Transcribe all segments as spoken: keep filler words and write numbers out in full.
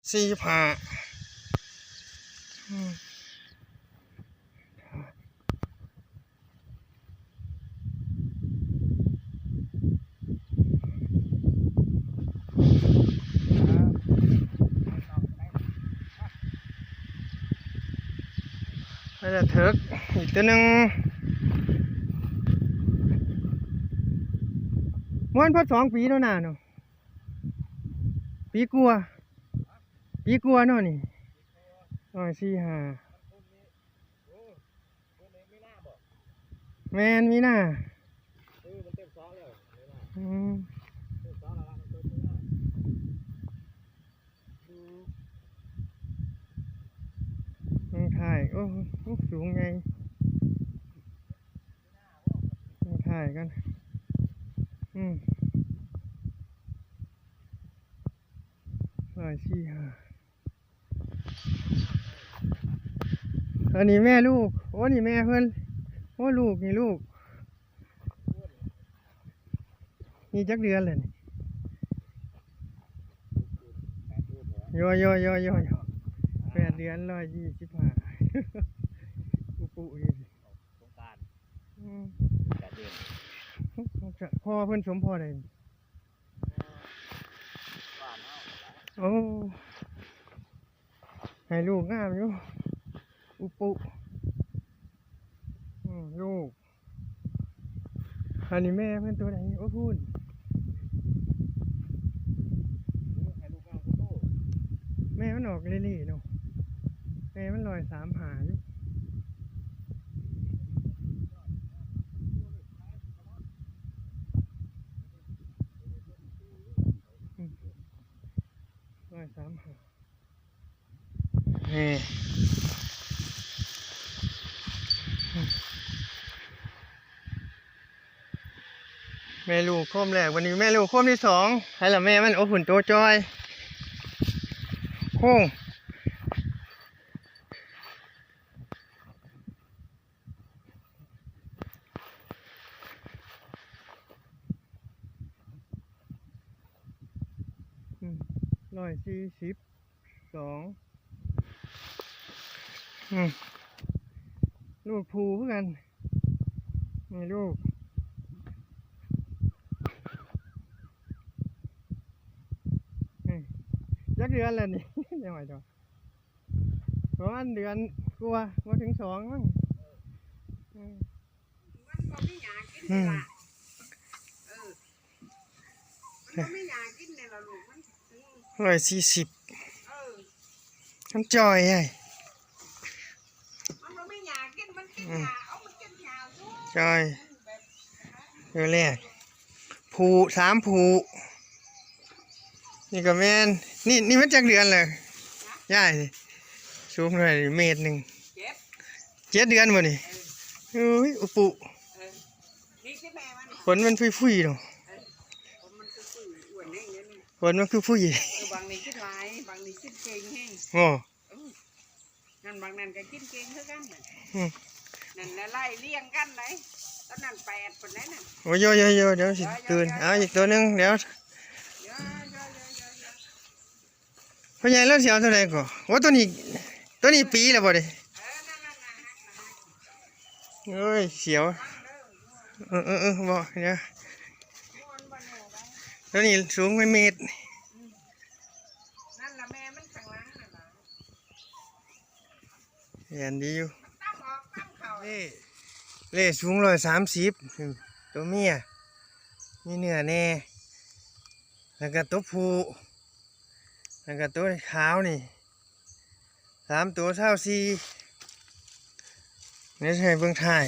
สี่สิบห้า อืม แล้วเถิกอีกตัวหนึ่ง ม้วนพอดสองปีแล้วนะเนาะ ปีกว่า ปีกว่าเนาะนี่ ร้อยสี่ห้า แม่นมีหน้า เออ มันเต็มซอกแล้ว อืม เต็มซอกแล้วล่ะ มันเต็มแล้ว อืม มันถ่าย โอ้โห สูงไง มันถ่ายกัน อืม ร้อยสี่ห้า อันนี้แม่ลูก โอ้ นี่แม่เพิ่น โอ้ ลูก นี่ลูก นี่จักเดือนเลยนี่ โยโยโยโยโย แปดเดือน ร้อยยี่สิบห้า อุปุนี่ สงกรานต์ อืม แปดเดือน พ่อเพิ่นสมพ่อใด บ้านเฮา โอ้ ให้ลูกงามอยู่ อุปุ อืม ลูก อันนี้แม่เพิ่นตัวไหน โอ้ พูน ให้ลูกงามคือโต แม่มันออกเล่ๆเนาะ แม่มันร้อยสามห้าอยู่ อืม ร้อยสามห้า นี่ แม่ลูกโคมแรก วันนี้แม่ลูกโคมที่สอง ให้ละแม่มัน โอ้ ผุ่นโตจอย โค้ง อืม ร้อยสี่สิบสอง อืม ลูกผู้คือกัน นี่ลูก นี่ จักเดือนแล้วนี่ ยังไงจ้ะ ประมาณเดือนกว่า บ่ถึงสองมั้ง อืม มันบ่มีหญ้ากิน อืม นี่ล่ะ เออ มันบ่มีหญ้ากินนี่ล่ะลูก มัน อืม ร้อยสี่สิบ เออ มันจ่อยไง มันบ่มีหญ้ากิน มันกิน อืม หญ้า เอา มันกินหญ้าอยู่ จ่อย มันแบบ เออ แรก ผู้ สามผู้ นี่ก็แม่น นี่ นี่มันจักเดือนเลย ยาย สูงเท่าไหร่ เมตรหนึ่ง เจ็ด เจ็ดเดือนบ่นี่ เออ โอ้ย อุปุ เออ นี่คือแม่มัน ขนมันพุยๆเนาะ เออ ขนมันคือปุย อ้วนแน่เลยนี่ ขนมันคือพุย เออ บางนี่กินหลาย บางนี่กินเก่งแฮง โอ้ เออ นั่นบางนั่นก็กินเก่งคือกันน่ะ อืม นั่นแหละไล่เรียงกันเลย ตอนนั้นแปดคนนั้นน่ะ โอ้ย โย โย โย เดี๋ยวสิตื่น เอาอีกตัวหนึ่ง เดี๋ยว โย โย โย โย โย พ่อใหญ่แล้วสิเอาเท่าไหร่ก่อ โอ้ ตัวนี้ ตัวนี้ปีแล้วบ่เด้ เออ นั่น นั่น นั่น นั่น เอ้ย เสียว เออ เออ เออ บ่ เดี๋ยว ตัวนี้สูงเป็นเมตร นั่นล่ะแม่มันข้างหลังนั่นล่ะ แม่นดีอยู่ มันตำออกตำเข้า เล่ เล่สูงร้อยสามสิบ ตัวเมีย มีเนื้อแน่ แล้วก็ตัวผู้ แล้วก็ตัวขาวนี่ สามตัวซาวสี่ เดี๋ยวให้เบิ่งท้าย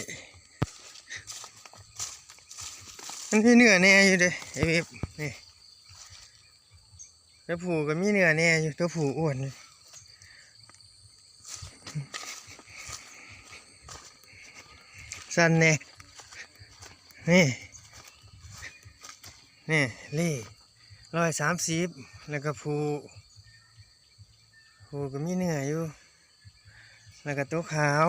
มันมีเนื้อแน่อยู่เด้ ไอ้เว็บ นี่ ตัวผู้ก็มีเนื้อแน่อยู่ ตัวผู้อ้วนนี่ สั้นแน่ นี่ นี่ เล่ ร้อยสามสิบ แล้วก็ผู้ ผู้ก็มีเนื้ออยู่ แล้วก็ตัวขาว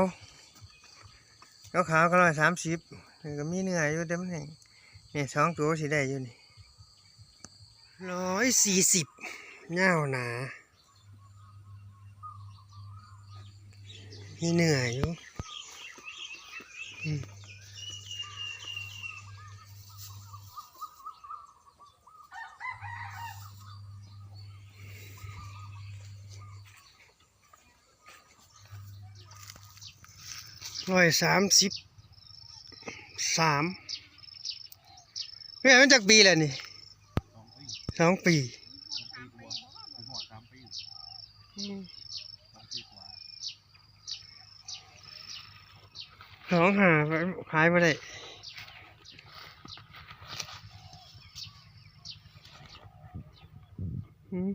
ตัวขาวก็ร้อยสามสิบ แล้วก็มีเนื้ออยู่ แต่มันแห้ง นี่ สองตัวสิได้อยู่นี่ ร้อยสี่สิบ ยาวหนา มีเนื้ออยู่ อืม ร้อยสามสิบสาม แม่มันจักปีแล้วนี่ สองปี สองปีกว่า อืม สองห้าขายบ่ได้ อืม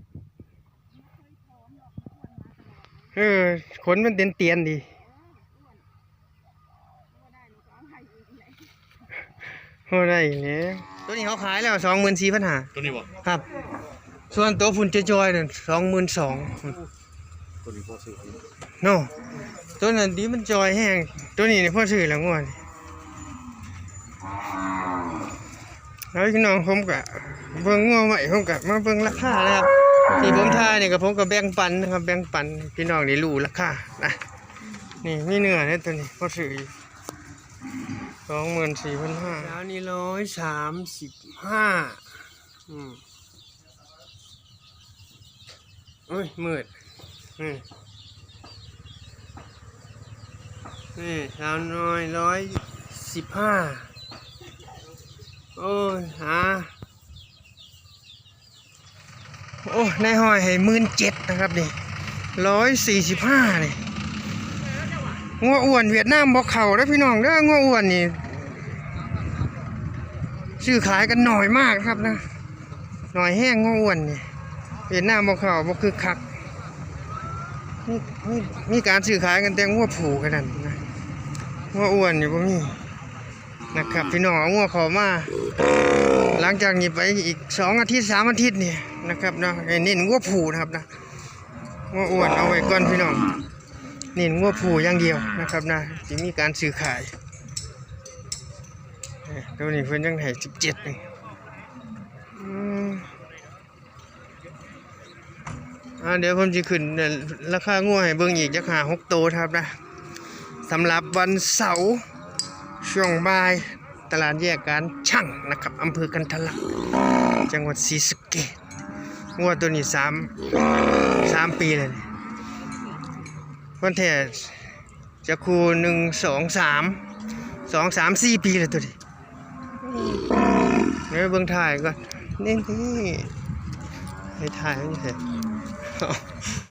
เออ ขนมันเตียนๆดี บ่ได้แล้ว ตัวนี้เขาขายแล้ว สองหมื่นสี่พันห้า ตัวนี้บ่ ครับ ส่วนตัวพุ่นจอยๆนั่น สองหมื่นสอง ตัวนี้พอซื้อ เนาะ ตัวนั้นดีมันจอยแฮง ตัวนี้นี่พอซื้อแล้วงัวนี่ แล้วพี่น้องผมก็เบิ่งงัวไว้ ผมก็มาเบิ่งราคานะครับ ที่ผมถ่ายนี่ก็ผมก็แบ่งปันนะครับ แบ่งปันพี่น้องได้รู้ราคานะ นี่มีเนื้อเนี่ยตัวนี้พอซื้ออยู่ สองหมื่นสี่พันห้า แล้วนี่ ร้อยสามสิบห้า อืม โอ้ย มืด นี่ นี่ สาวน้อย ร้อยสิบห้า โอ้ย หา โอ้ นายห้อยให้ หมื่นเจ็ด นะครับนี่ ร้อยสี่สิบห้า นี่ งัวอ้วนเวียดนามบ่เข้าเด้อพี่น้องเด้อ งัวอ้วนนี่ ซื้อขายกันน้อยมากครับนะ น้อยแฮงงัวอ้วนนี่ เวียดนามบ่เข้า บ่คึกคัก มี มี มีการซื้อขายกันแต่งัวผู้แค่นั้นนะ งัวอ้วนนี่บ่มี นะครับ พี่น้องเอางัวเข้ามา หลังจากนี้ไปอีกสองอาทิตย์ สามอาทิตย์นี่นะครับเนาะ ให้เน้นงัวผู้นะครับนะ งัวอ้วนเอาไว้ก่อนพี่น้อง เน้นงัวผู้อย่างเดียวนะครับนะ สิมีการซื้อขาย เอ้ย ตัวนี้เพิ่นยังให้ สิบเจ็ด นี่ อืม อ่า เดี๋ยวผมสิขึ้นราคางัวให้เบิ่งอีกจักห้าหกโตนะครับนะ สำหรับวันเสาร์ช่วงบ่าย ตลาดแยกการช่างนะครับ อำเภอกันทะลัก จังหวัดศรีสะเกษ งัวตัวนี้สาม สามปีแล้วนี่ มันแท้ จักคู่ หนึ่ง สอง สาม สอง สาม สี่ ปีแล้วตัวนี้ เดี๋ยวเบิ่งท้ายก่อน นี่ นี่ ให้ถ่ายมันเห็น